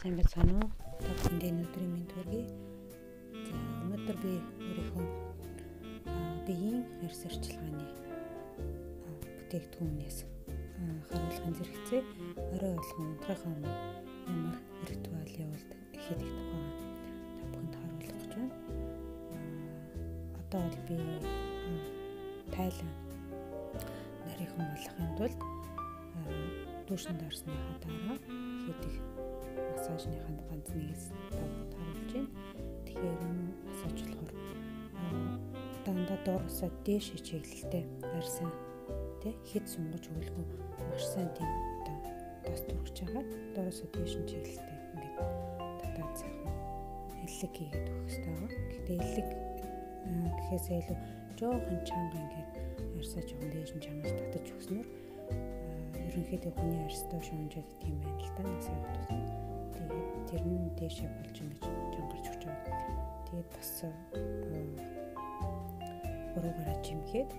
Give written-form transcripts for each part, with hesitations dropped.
Сайн байцгаана уу? Та бүхэндээ энэ өдрийн мэнд хүргэе. За, өнөөдөр би өөрийнхөө биеийн арьс арчилгааны бүтээгдэхүүнээс харуулахын зэрэгцээ орой болгон унтахынхаа өмнө ямар ритуал явуулдаг хийдэг тухай та бүхэнд харуулах гэж байна. Одоо бол би тайлан нарийнхан болгохын тулд дүүшинд орсныхаа дараа хийдэг массажныхаа ганц нэгээс та бүхэнд харуулж байна. Тэгэхээр энэ массаж болохоор дандаа доороосоо дээш чиглэлтэй арьсаа тий хэд сунгаж өгөлгүй маш сайн тийм одоо тос түрхэж байгаа. Доороосоо дээш нь чиглэлтэй ингээд татаад сайхан эллэг хийгээд өгөх хэрэгтэй байгаа. Гэхдээ эллэг гэхээсээ илүү жоохон чанга ингээд арьсаа жоохон дээш нь чангаж татаж өгснөөр ерөнхийдөө хүний арьс доош унжаад идэх юм байна л да. Нас явах тусам. Тэгээд тэр нь дээшээ болж ингэж чангарч өгч байгаа. Тэгээд бас хуруугаараа чимхэд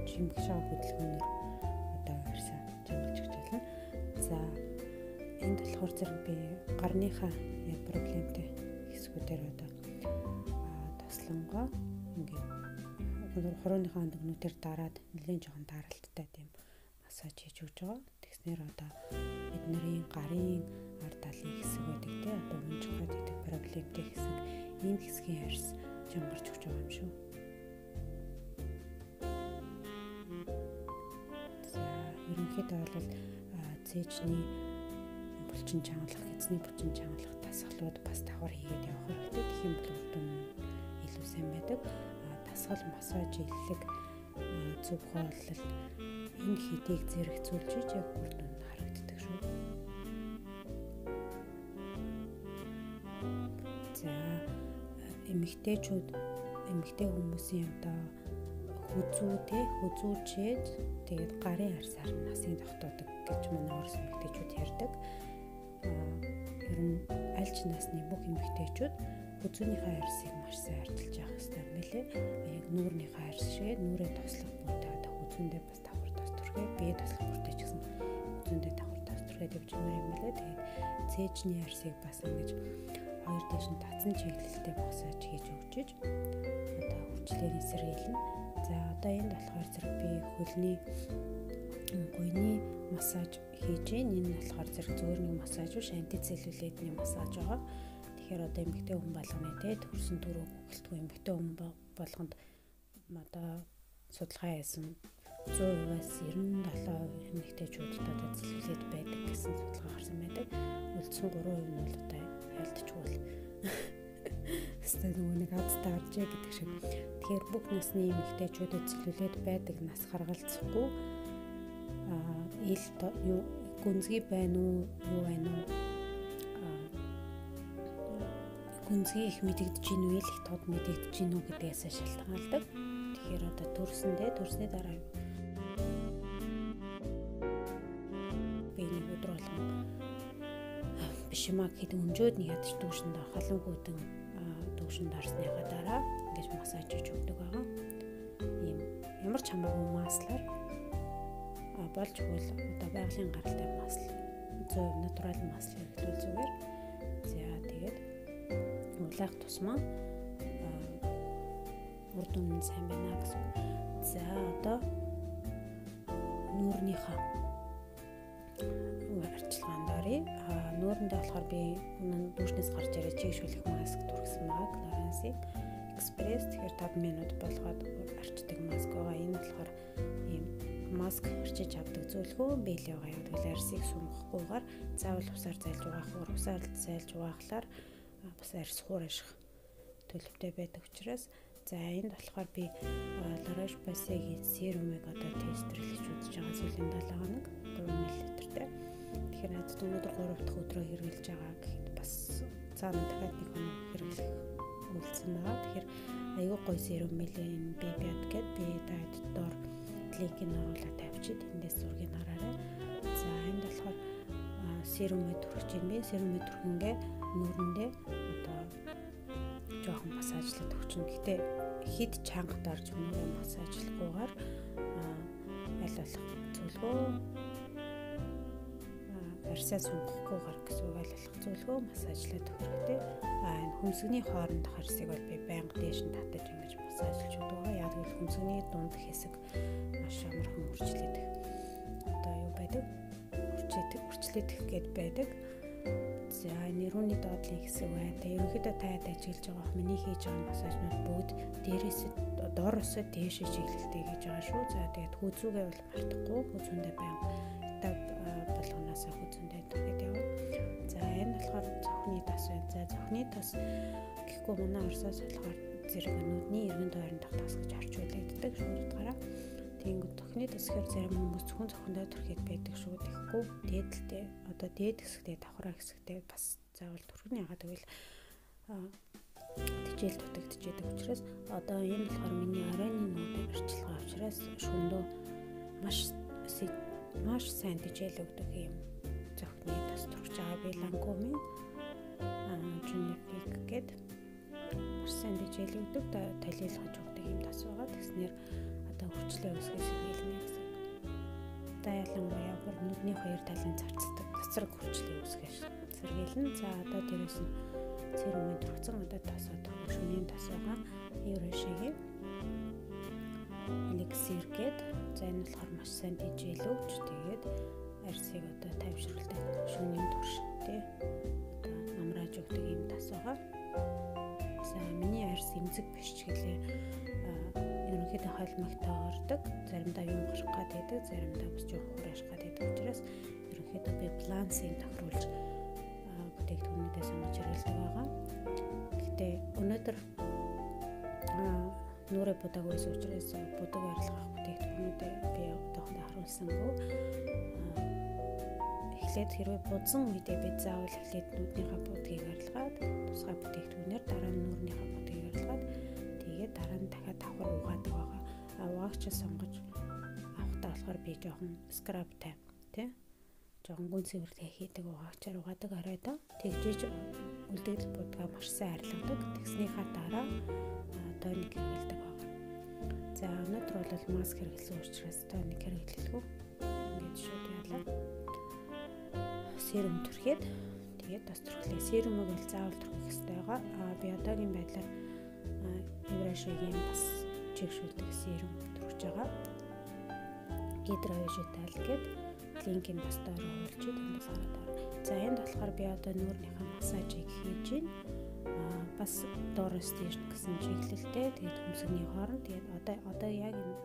чимхэж байгаа хөдөлгөөнөөр одоо арьсаа чангалж өгч байна. За, энд болохоор зэрэг би гарныхаа яг проблемтэй хэсгүүдээр одоо тослонгоо ингээд хурууныхаа өндөгнүүдээр дараад нэлээд жоохон даралттай тийм массаж хийж өгч байгаа. Тэгснээр одоо бидний гарын ар талын хэсэг байдаг те одоо унжихад гэдэг проблемтэй хэсэг, ийм хэсгийн арьс чангарч өгч байгаа юм шүү. За, ерөнхийдөө бол цээжний булчин чангалах, эзний булчин чангалах дасгалууд бас давхар хийгээд явах хэрэгтэй. Тэгэх юм бол үр дүн илүү сайн байдаг. Дасгал, массаж, эллэг, зөв хооллолт энэ хэдийг зэрэгцүүлж яг үр дүн харагддаг шүү. За, эмэгтэйчүүд, эмэгтэй хүмүүсийн одоо хүзүү те хүзүүчээд тэгээд гарын арьсаар насын тогтоодог гэж манай орос эмэгтэйчүүд ярьдаг. Ер нь аль ч насны бүх эмэгтэйчүүд хүзүүнийхээ арьсыг маш сайн арчилж явах хэрэгтэй юм билээ. Яг нүүрнийхээ арьс шиг нүүрээ тослох бүртээ одоо хүзүүндээ бас давхар тос түрхээ, бие тослох бүртээ ч гэсэн хүзүүндээ давхар тос түрхээд явж юмэр юм билээ. Тэгээд цээжний арьсыг бас ингэж хоёр дэш нь татсан чиглэлтэй массаж хийж өгчөж одоо үрчлээр эсэргийлнэ. За, одоо энд болохоор зэрэг би хөлний гуйны массаж хийж гин. Энэ болохоор зэрэг зүгээр нэг массаж биш, антицеллюлитний массаж байгаа. Тэгэхээр одоо эмэгтэй хүн болгоны те төрсөн төрөг гэлтгүй эмэгтэй хүн болгонд одоо судалгаа хийсэн 100%-аас 97% эмэгтэйчүүдэд одоо целлюлит байдаг гэсэн судалгаа гарсан байдаг. Үлдсэн 3% нь бол одоо ялдчихгүй л өстой нөгөө нэг азтай гарчээ гэдэг шиг. Тэгэхээр бүх насны эмэгтэйчүүдэд целлюлит байдаг, нас харгалзахгүй ил юу гүнзгий байна уу, юу байна уу, гүнзгий их мэдэгдэж гин үү, их тод мэдэгдэж гин үү гэдгээс шалтгаалдаг. Тэгэхээр одоо төрсөндөө төрсний дараа би нэг өдөр болгон биш юм а гэхэд өнжөөд нэг ядаж дүүшинд халуун хүүдэн дүүшинд орсныхаа дараа ингэж массаж хийж өгдөг байгаа. Ийм ямар ч хамаагүй маслаар болж өгвөл одоо байгалийн гаралтай масл 100% натурал масл хэрэглүүл зүгээр. За, тэгээд улаах тусмаа үр дүн нь сайн байна гэсэн. За, одоо нүүрнийхээ арчилгаанд оръё. Нүүрэндээ болохоор би өмнө дүүшнээс гарч ирээ чийгшүүлэх маск түргэсэн байгаа. Clarins-ийн Express. Тэгэхээр 5 минут болгоод арчдаг маск байгаа. Энэ болохоор ийм маск арчиж авдаг зөвлөгөө бэлээ байгаа. Яг тэгвэл арьсыг сунгахгүйгээр заавал усаар зайлж угаах, усаар зайлж угаахлаар бас арьс хуураших төлөвтэй байдаг учраас за энд болохоор би La Roche-Posay-гийн серумыг одоо тестерлэж үзэж байгаа сүүлийн 7 хоног 3 мл-тэй. Тэгэхээр надад өнөөдөр 3 дахь өдрөө хэрэглэж байгаа гэхэд бас цаана дахиад нэг хоног хэрэглэх үлдсэн байгаа. Тэгэхээр аюу гоё серум мэлээ энэ BB-ад гээд би та доор линкийг оруулаад тавьчих. Эндээс зургийг хараарай. За, энд болохоор серумээ түрхэж байна. Би серумээ түрхэнгээ нүүрэндээ одоо жоохон массажлаад өгчнө. Гэтэ хэд чанга дарж нүүрээ массажлахгүйгээр аль болох зөвлөгөө Арьсаа сунгахгүйгээр гэсэн үг, аль болох зөвлөгөө массажлаад өгөх хэрэгтэй. Энэ хөмсгний хоорондох арьсыг бол би байнга дээш нь татаж ингэж массажлж өгдөг байгаа. Яг гэвэл хөмсгний дунд хэсэг маш амархан үрчлээдэх. Одоо юу байдаг? Үрчлээдэх гээд байдаг. За нэрүүний доотлын хэсэг байна. Тэгээ ерөнхийдөө та ажиглаж байгаа миний хийж байгаа массажнууд бүгд дээрээс доороосоо дээшээ чиглэлтэй хийж байгаа шүү. За тэгээд хүзүүгээ бол мартахгүй, хүзүүндээ байнга этап болгоноосоо хүзүүндээ түрхэд явна. За энэ болохоор цохны тос байна. За цохны тос гэхгүй манай Оросоос болохоор зэрэг нүдний эргэн тойрондох тос гэж орчуулагддаг шүү утгаараа. Тэгэнгүүт цохны тос гэхээр зарим хүмүүс зөвхөн цохондоо түрхэд байдаг шүү. Тэгэхгүй дээдэлтэй одоо дээд хэсэгтээ давхраа хэсэгтээ бас заавал түрхнэ. Яагаад гэвэл тэжээл дутагдчихэдэг учраас одоо энэ болохоор миний оройн нүд арчилгаа учраас шөндөө маш сайн тэжээл өгдөг юм цохны тос түрхэж байгаа. Би Lancome Genifique гээд маш сайн тэжээл өгдөг, талийлгаж өгдөг юм тос байгаа. Тэгснээр одоо хүчлээ өсгөх сэргийлнэ гэсэн. Одоо ялангуяа бүр нүдний хоёр талын царцдаг цэцрэг хүчлээ өсгөх сэргийлнэ. За одоо дээрээс нь серумын түрхсэн одоо тосоо түрхэх шөнийн тос байгаа. Еврошигийн эликсир гээд за энэ болохоор маш сайн тэжээл өгч тэгээд арьсыг одоо тайвшруулдаг шөнийн турш тий одоо намрааж өгдөг юм тас байгаа. За миний арьс эмзэг биш ч гэлээ ерөнхийдөө холимогтой ордог. Заримдаа юм гарах гад байдаг, заримдаа бас жоохон хурааших гад байдаг учраас ерөнхийдөө би балансыг тохируулж бүтээгдэхүүнүүдээ сонгож хэрэглэдэг байгаа. Гэхдээ өнөөдөр нүрэ будаг байсан учраас будаг арилгах бүтээгдэхүүнүүдээ би одоохондоо харуулсангүй. Эхлээд хэрвээ будсан үедээ би заавал эхлээд нүднийхээ будгийг арилгаад тусгай бүтээгдэхүүнээр дараа нь нүрнийхээ будгийг арилгаад тэгээд дараа нь дахиад давхар угаадаг байгаа. Угаагч сонгож авахдаа болохоор би жоохон скрабтай тий жоохон гүн цэвэрлэгээ хийдэг угаагчаар угаадаг оройдоо тэгжиж үлдэгдэл будгаа маш сайн арилгадаг. Тэгснийхаа дараа тоник хэрэглэдэг байгаа. За өнөөдөр бол маск хэрэглэсэн учраас тоник хэрэглэлгүй. Ингээд шууд ялаа. Серум түрхэд тэгээд тос түрхлээ. Серумыг бол заавал түрхэх хэрэгтэй байгаа. Би одоогийн байдлаар Еврошигийн бас чигшүүлдэг серум түрхэж байгаа. Гидро Vegetal гээд линкийг бас доор оруулж эндээс хараад байгаа. За энд болохоор би одоо нүүрнийхээ массажийг хийж байна. Бас доороос дээш гэсэн чиглэлтэй тэгээд хөмсгний хооронд тэгээд одоо яг энэ